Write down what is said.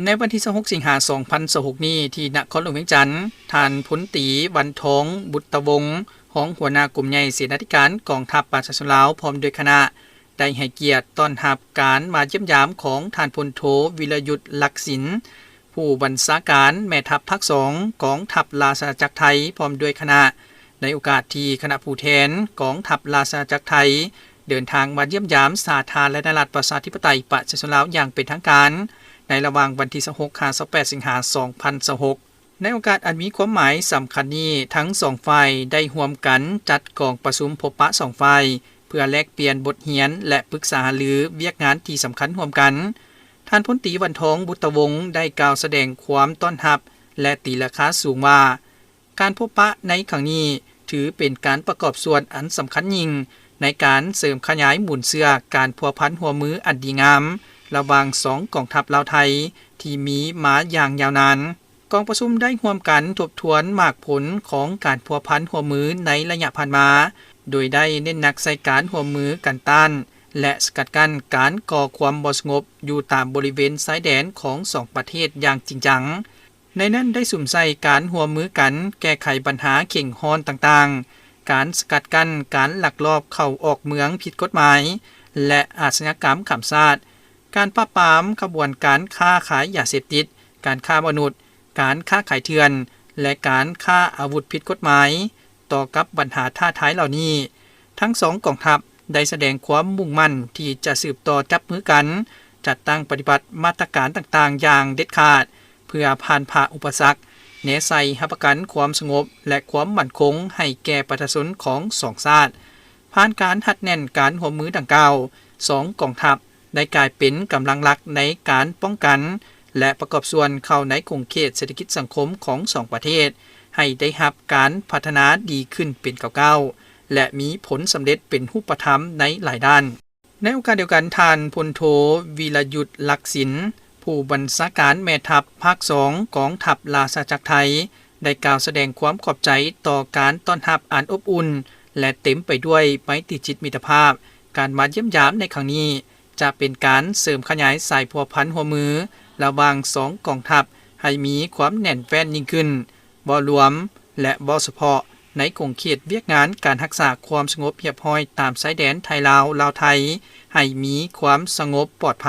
ໃນວັນທີຊາວຫົກ ສິງຫາ ສອງພັນຊາວຫົກນີ້ ທີ່ນະຄອນຫຼວງວຽງຈັນ, ທ່ານພົນຕີ ວັນທອງ ບຸດຕະວົງ ຮອງຫົວໜ້າກົມໃຫຍ່ເສນາທິການກອງທັບປະຊາຊົນລາວ ພ້ອມດ້ວຍຄະນະ ໄດ້ໃຫ້ກຽດຕ້ອນຮັບການມາຢ້ຽມຢາມຂອງທ່ານພົນໂທ ວິລະຍຸດ ລັກສິນ ຜູ້ບັນຊາການແມ່ທັບພາກສອງ ກອງທັບລາຊະອານາຈັກໄທ ພ້ອມດ້ວຍຄະນະ ໃນໂອກາດທີ່ຄະນະຜູ້ແທນກອງທັບລາຊະອານາຈັກໄທ ເດີນທາງມາຢ້ຽມຢາມສາທາລະນະລັດ ປະຊາທິປະໄຕ ປະຊາຊົນລາວຢ່າງເປັນທາງການ ໃນລະຫວ່າງວັນທີຊາວຫົກ ຫາ ຊາວແປດ ສິງຫາ ສອງພັນຊາວຫົກ. ໃນໂອກາດອັນມີຄວາມໝາຍສຳຄັນນີ້, ທັງສອງຝ່າຍໄດ້ຮ່ວມກັນຈັດກອງປະຊຸມພົບປະສອງຝ່າຍ ເພື່ອແລກປ່ຽນບົດຮຽນ ແລະ ປຶກສາຫາລືວຽກງານທີ່ສຳຄັນຮ່ວມກັນ. ທ່ານພົນຕີ ວັນທອງ ບຸດຕະວົງ ໄດ້ກ່າວສະແດງຄວາມຕ້ອນຮັບ ແລະ ຕີລາຄາສູງວ່າ, ການພົບປະໃນຄັ້ງນີ້ຖືເປັນການປະກອບສ່ວນອັນສຳຄັນຍິ່ງໃນການເສີມຂະຫຍາຍມູນເຊື້ອການພົວພັນຮ່ວມມືອັນດີງາມລະຫວ່າງສອງກອງທັບລາວໄທທີ່ມີມາຢ່າງຍາວນານ. ກອງປະຊຸມໄດ້ຮ່ວມກັນທົບທວນໝາກຜົນຂອງການພົວພັນຮ່ວມມືໃນໄລຍະຜ່ານມາ, ໂດຍໄດ້ເນັ້ນໜັກໃສ່ການຮ່ວມມືກັນຕ້ານ ແລະ ສະກັດກັ້ນການກໍ່ຄວາມບໍ່ສະຫງົບຢູ່ຕາມບໍລິເວນຊາຍແດນຂອງສອງປະເທດຢ່າງຈິງຈັງ. ໃນນັ້ນໄດ້ສຸມໃສ່ການຮ່ວມມືກັນແກ້ໄຂບັນຫາເຄັ່ງຮ້ອນຕ່າງໆ, ການສະກັດກັ້ນການລັກລອບເຂົ້າອອກເມືອງຜິດກົດໝາຍ ແລະ ອາຊະຍາກຳຂ້າມຊາດ, ການປາບປາມຂະບວນການຄ້າຂາຍຢາເສບຕິດ, ການຄ້າມະນຸດ, ການຄ້າຂາຍເຖື່ອນ ແລະ ການຄ້າອາວຸດຜິດກົດໝາຍ. ຕໍ່ກັບບັນຫາທ້າທາຍເຫຼົ່ານີ້, ທັງສອງກອງທັບໄດ້ສະແດງຄວາມມຸ່ງໝັ້ນທີ່ຈະສືບຕໍ່ຈັບມືກັນ, ຈັດຕັ້ງປະຕິບັດມາດຕະການຕ່າງໆຢ່າງເດັດຂາດ ເພື່ອຜ່ານຜ່າອຸປະສັກ, ແນໃສ່ຮັບປະກັນຄວາມສະຫງົບ ແລະ ຄວາມໝັ້ນຄົງໃຫ້ແກ່ປະຊາຊົນຂອງສອງຊາດ. ຜ່ານການຮັດແໜ້ນການຮ່ວມມືດັ່ງກ່າວ, ສອງກອງທັບໄດ້ກາຍເປັນກຳລັງຫຼັກໃນການປ້ອງກັນ ແລະ ປະກອບສ່ວນເຂົ້າໃນຂົງເຂດເສດຖະກິດສັງຄົມຂອງສອງປະເທດ ໃຫ້ໄດ້ຮັບການພັດທະນາດີຂຶ້ນເປັນກ້າວໆ ແລະ ມີຜົນສຳເລັດເປັນຮູບປະທຳໃນຫຼາຍດ້ານ. ໃນໂອກາດດຽວກັນ, ທ່ານພົນໂທ ວິລະຍຸດ ລັກສິນ ຜູ້ບັນຊາການແມ່ທັບພາກສອງ ກອງທັບລາຊະອານາຈັກໄທ ໄດ້ກ່າວສະແດງຄວາມຂອບໃຈຕໍ່ການຕ້ອນຮັບອັນອົບອຸ່ນ ແລະ ເຕັມໄປດ້ວຍໄມຕີຈິດມິດຕະພາບ. ການມາຢ້ຽມຢາມໃນຄັ້ງນີ້ ຈະເປັນການເສີມຂະຫຍາຍສາຍພົວພັນຮ່ວມມືລະຫວ່າງສອງກອງທັບໃຫ້ມີຄວາມແໜ້ນແຟ້ນຍິ່ງຂຶ້ນ, ເວົ້າລວມ ແລະ ເວົ້າສະເພາະໃນຂົງເຂດວຽກງານການຮັກສາຄວາມສະຫງົບຮຽບຮ້ອຍຕາມຊາຍແດນໄທລາວ, ລາວໄທ ໃຫ້ມີຄວາມສະຫງົບປອດໄພ.